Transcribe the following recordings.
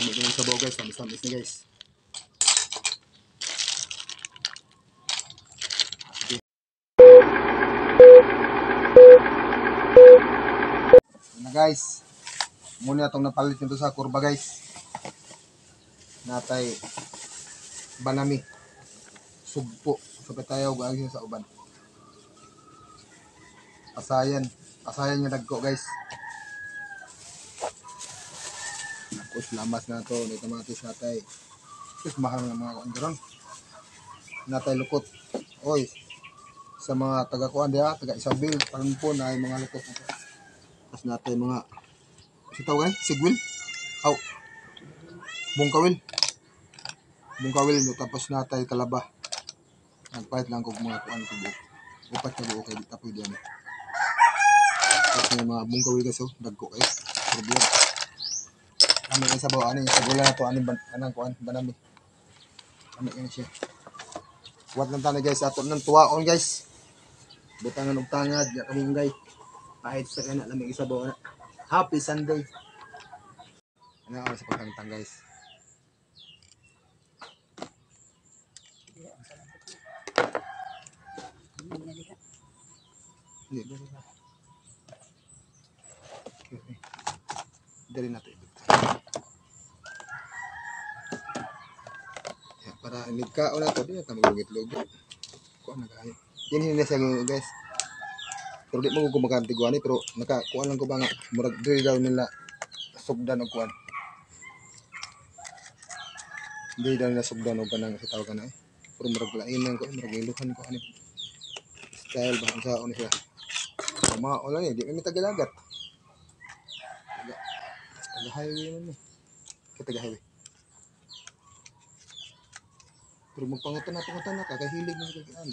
Lami kaayo sabaw guys, tamis-tamis ni guys. Okay. Na guys, muna atong napalit nito sa kurba guys. Natay banami sugpo sa patayaw gaagin sa uban. Asayan, asayan nga dagko guys. Tapos lamas na to, may kamatis natay. Tapos mahal ng mga kuan karon. Natay lukot. Oy, sa mga taga kuan diha, taga Isabel, paron po na ay mga lukot na to. Tapos natay mga si tawag ay sigwil. Aw. Bungkawil. Bungkawil no, tapos natay talaba. Nagpalit lang kog mga kuan ko buok. Upat ka buok kay di tapoy diyan. Tapos may mga bungkawil guys, oh, dagko kay. Problem. Ami ang sabaw ani sa gula na to ani anang kuan banami. Ami ini siya. Wat lang tani guys ato nang tuwaon guys. Butangan og tangad ya kamunggay. Pahit sa kana lami isabaw na. Happy Sunday. Ano ako sa pagtangtang guys. Hindi, dali na. Okay. Dali na ito. Ya, para nagkaon na ito, di na ito maglugit-lugit. Kuha na kayo. Yan hindi siya guys. Pero di mo gumaganti guani, pero nakakuha lang ko ba nga, murag dili daw nila sugdan og kuan. Dili daw nila sugdan og kanang sa tawag na eh. Pero murag lainan ko, murag iluhan ko ani. Style ba ang saon siya. Tama wala ni, di mi tagalagat. Taga highway man ni. Kay taga highway. Pero magpangutan na pangutan na kakahilig mo sa kagian.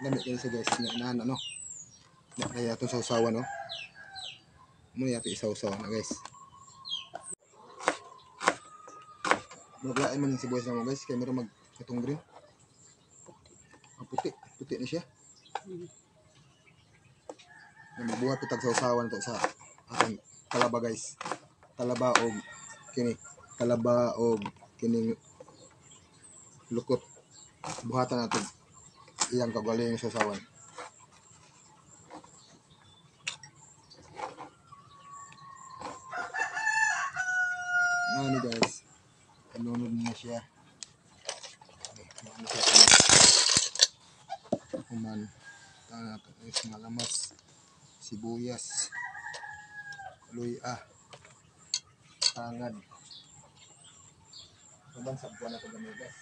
Lami kayo sa guys, nga na no. Na kaya itong sausawan no. Muna yato isawsaw na guys. Maglain man yung sibuyas na mo guys, kaya meron mag katong green. Ah, puti, puti na siya. Na magbuhat pitag sausawan to sa atong talaba guys. Talaba og kini, talaba og kining lukot. Buhatan natin iyang kagaling sa sausawan. Ano guys, nalunod na siya. Okay, ano siya? Human, guys, mga lamas, sibuyas, luya, tangad. Uban sa buwan na ito gamay guys.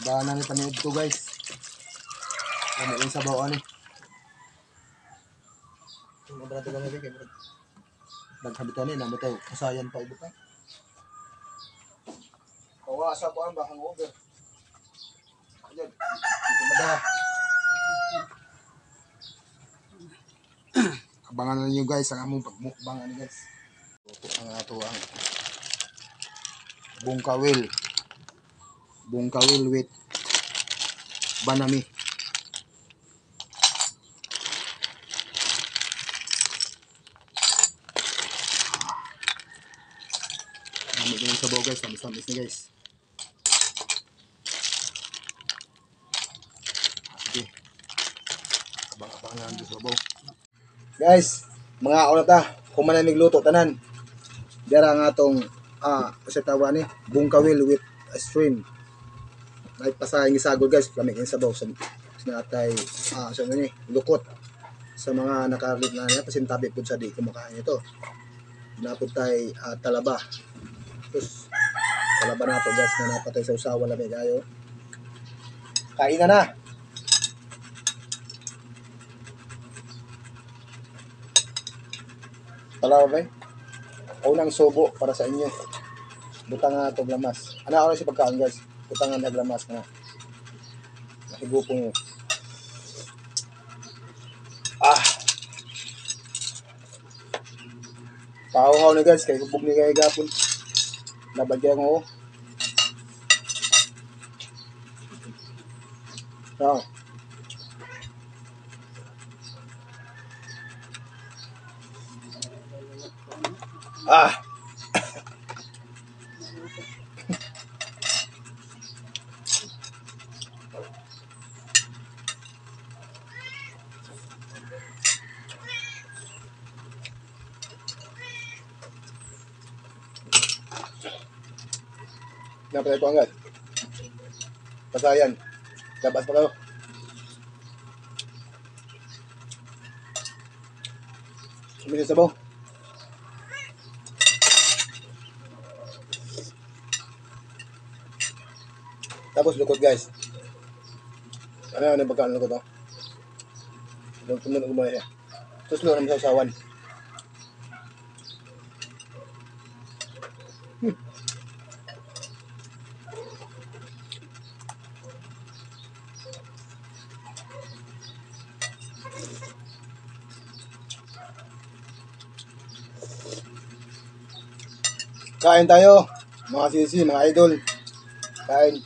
Daanan ni paniud to guys. Ano yung sabaw ani? Yung obra to gamay kay murag naghabitan ni namo tayo kasayan pa ibo pa. Kawa sa kuan ba hangover. Ayun, di mada. Abangan ninyo guys ang among pagmukbang ani guys. Ito ang ato ang bungkawil. Bungkawil with banami. Lami din ang sabaw guys, tamis-tamis na guys. Okay. Abang-abang na ang sabaw. Guys, mga una ta, human na migluto tanan. Dara nga atong sa tawa ni bungkawil with a stream. Nagpasahin gisagol guys, lamig yung sabaw sa natay sa ano ni lukot sa mga nakalit na niya pasintabi pud sa di kumakain ito. Napud tay talaba. Tapos talaba na to guys na napatay sa usawa lamig ayo. Kain na na. Talaba ba? Unang subo para sa inyo. Butang nga itong lamas. Ano ako na si pagkaon guys? Butang nga naglamas na. Nahigupo nyo. Ah! Pauhaw na guys. Kaya hubog ni kayo gapon. Labad kayo ngo. Oo. Ah! Napatay ko agad. Pasayan. Labas pa kayo. Sumili sabaw. Tapos lukot, guys. Ano ano pagkaan lukot, oh? Tumulong ko muna siya. Tuslo naman sa usawan. Kain tayo, mga sisi, mga idol. Kain.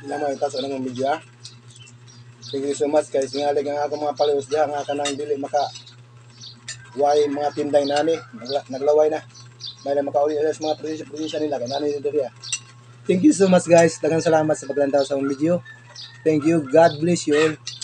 Hindi naman itaas anong video, ah. Thank you so much, guys. Singalig ang akong mga followers diha nga kanang dili maka way mga tinday nani naglaway na. May na makauli na sa mga probinsya, probinsya nila kay nani diri, ah. Thank you so much, guys. Daghang salamat sa paglantaw sa akong video. Thank you. God bless you all.